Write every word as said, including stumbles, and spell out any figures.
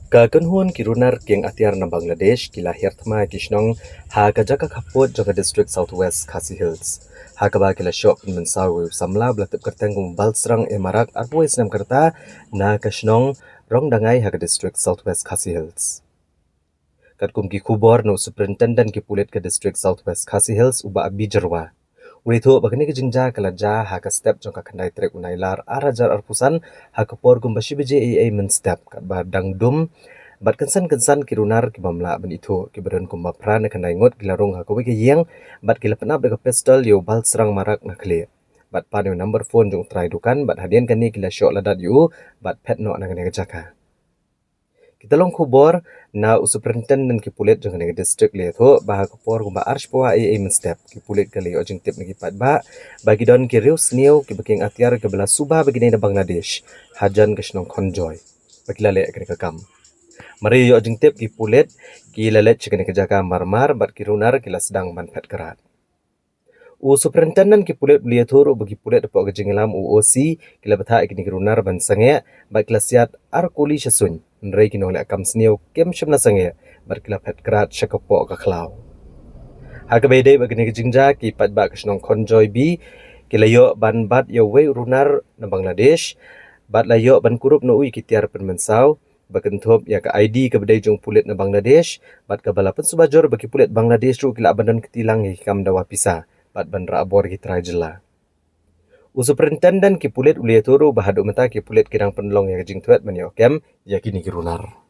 Ka kynhun ki runar kieng atiar na Bangladesh ki la hiar thma ki shnong ha ka jaka khappud jong ka district South West Khasi Hills, ha kaba ki la shoh pynmynsaw ïa u samla ba la tip kyrteng kum u Balsrang A Marak, arphew snem ka rta, na ka shnong Rongdangai ha ka district South West Khasi Hills. Katkum ki khubor na u superintendent ki pulit ka district South West Khasi Hills, u Bah Abi Jyrwa, u la ïathuh ba kane ka jingjia ka la jia ha ka step jong ka khyndai tarik u Nailar ar hajar arphew san, ha ka por kumba shi baje eiei mynstep, katba dang dum bad kynsan kynsan ki runar ki bym lah ban ithuh, kiba don kumba phra ne khyndai ngut, ki la rung ha kawei ka ïing bad ki la pynap da ka pistol ïa u Balsrang Marak na khlieh, bad pan ïa u number phone jong u trai dukan, bad hadien kane ki la shoh ladat ïa u bad phet noh na kane ka jaka. Kita long khubor na u superintendent ki pulit jong kane ka district la ïathuh ba ha ka por kumba ar shiphew eiei mynstep, ki pulit ki la ïoh jingtip na ki paidbah ba ki don ki riewsniew kiba kieng atiar kiba la suba ba ki dei na Bangladesh, hajan ka shnong Khonjoy, ba ki la leh kane ka kam. Mar ïa ïoh jingtip, ki pulit ki la leit sha kane ka jaka marmar bad ki runar ki la sdang ban phet krad. U superintendent ki pulit u la ïathuh ruh ba ki pulit hapoh ka jingïalam u OC ki la bthah ïa kine ki runar ban sangeh bad ki la siat ar kuli sha suiñ, hynrei ki nongleh kam sniew kim shym la sangeh bad ki la phet krad sha ka poh ka khlaw. Ha kaba ïadei bad kane ka jingjia, ki paidbah ka shnong Khonjoy B ki la ïoh ban bat ïa uwei u runar na Bangladesh bad la ïoh ban kurup noh u ïa ki tiar pynmynsaw, ba kynthup ïa ka ID kaba dei jong u pulit na Bangladesh, bad kaba la pynsuba jur ba ki pulit Bangladesh ruh ki lah ban don kti lang ïa ki kam dawa pisa bad ban rah bor ïa ki trai jylla. U superintendent ki pulit u la ïathuh ruh ba haduh mynta ki pulit ki dang pynlong ïa ka jingthwet ban ïoh kem ïa kine ki runar.